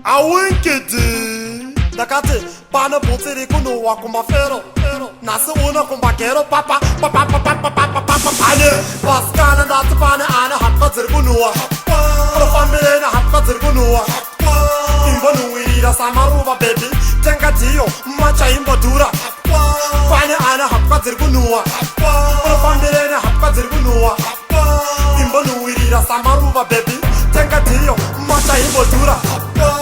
Awinkidi ndakati pane bhutsi riri kunhuhwa kumafero nhasi uno kumbagero papa papapapapapapapa pane vasikana ndati pane ane hapwa dziri kunhuhwa unofambirei nehapwa dziri kunhuhwa imbonhuhwirira samaruva baby tenga dhiyo machaimbodhura pane ane hapwa dziri kunhuhwa unofambirei nehapwa dziri kunhuhwa imbonhuhwirira samaruva baby tenga dhiyo machaimbodhura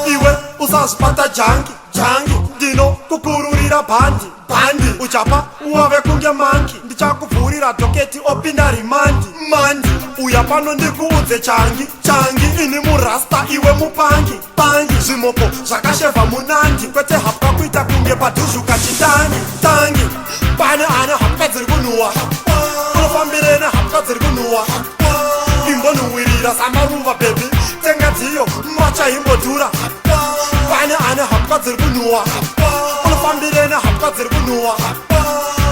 iwe usazvibata jangi jangi ndino kukururira bhandi bhandi uchapa wave kunge monkey ndichakuvhurira docket opinda remand mandi uya pano ndikuudze changi changi ini murasta iwe mupangi pangi zvimoko zvakashevha munandi kwete hapwa kuita kunge padhuzhuka chitangi tangi pane ane hapwa dziri kunhuhwa unofambirei nehapwa dziri kunhuhwa imbonhuhwirira samaruva baby tenga dhiyo machaimbodhura pane ane hapwa dziri kunhuhwa unofambirei nehapwa dziri kunhuhwa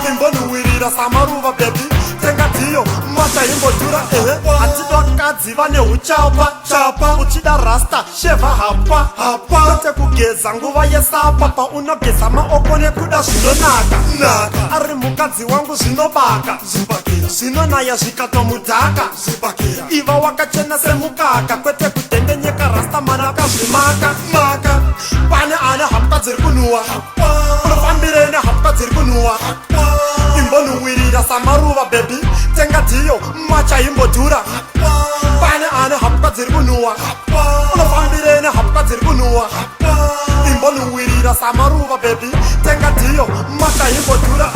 imbonhuhwirira samaruva baby tenga dhiyo machaimbodhura ehe hatida kadzi vane uchapa chapa uchida rasta shevha hapwa hapwa kwete kugeza nguva yesapa paunogeza maoko nekuda zvinonaka naka ari mukadzi wangu zvinobaka zvibakira zvinonaya zvikatomudhaka zvibakira iva wakachena semukaka kwete kudendenyeka rasta manaka zvimaka maka pane ane hapwa dziri kunhuhwa unofambirei nehapwa dziri kunhuhwa imbonhuhwirira samaruva baby tenga dhiyo machaimbodhura pane ane hapwa dziri kunhuhwa unofambirei nehapwa dziri kunhuhwa imbonhuhwirira samaruva baby tenga dhiyo machaimbodhura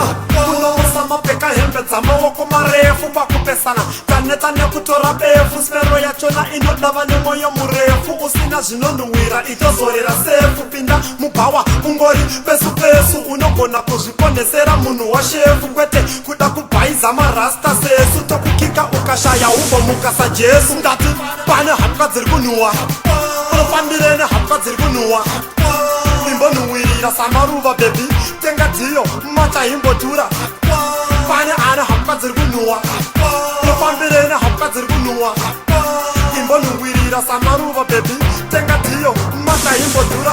unosa mapfeka hembe dzamaoko marefu pakupesana taneta nekutora befu smell yachona inodava nemwoyo murefu usina zvinonhuhwira itozorera sefu pinda mubhawa ungori pesu pesu unogona kuzviponesera munhu washefu kwete kuda kubhaiza marasta sesu tokukika ukashaya umbomuka sajesu ndati pane hapwa dziri kunhuhwa unofambirei nehapwa dziri kunhuhwa imbonhuhwirira samaruva baby tenga dhiyo machaimbodhura pane ane hapwa dziri kunhuhwa unofambirei nehapwa dziri kunhuhwa imbonhuhwirira samaruva baby tenga dhiyo machaimbodhura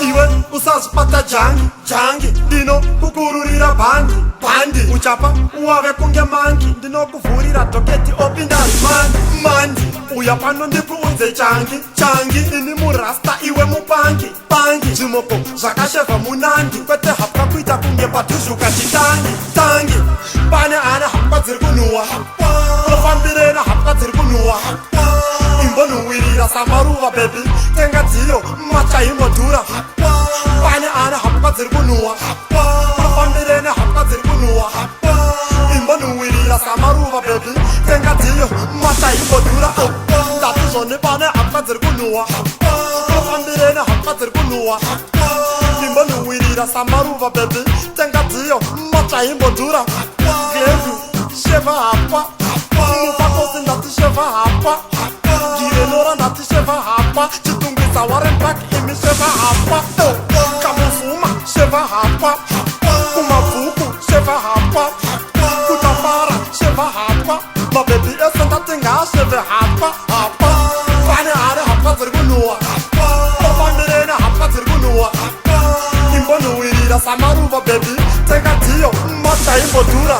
iwe usazvibata jangi jangi ndino kukururira bhandi bhandi uchapa wave kunge monkey ndinokuvhurira docket opinda remand mandi uya pano ndikuudze changi changi ini murasta iwe mupangi pangi zvimoko zvakashevha munandi kwete hapwa kuita kunge padhuzhuka chitangi tangi pane ane hapwa dziri kunhuhwa unofambirei nehapwa dziri kunhuhwa imbonhuhwirira samaruva baby tenga dhiyo machaimbodhura pane ane hapwa dziri kunhuhwa unofambirei nehapwa dziri kunhuhwa imbonhuhwirira samaruva baby tenga dhiyo machaimbodhura ndati zvoni pane hapwa dziri kunhuhwa unofambirei nehapwa dziri kunhuhwa imbonhuhwirira samaruva baby tenga dhiyo machaimbodhura gledu shevha hapwa mufakosi ndati shevha hapwa girenora ndati shevha hapwa chitungwiza Warren Park imi shevha hapwa kamuzuma shevha hapwa kumabvuku shevha hapwa kutafara shevha hapwa mabhebhi ese ndati ngaashevhe hapwa hapwa pane ane hapwa dziri kunhuhwa unofambirei nehapwa dziri kunhuhwa imbonhuhwirira samaruva baby tenga dhiyo machaimbodhura.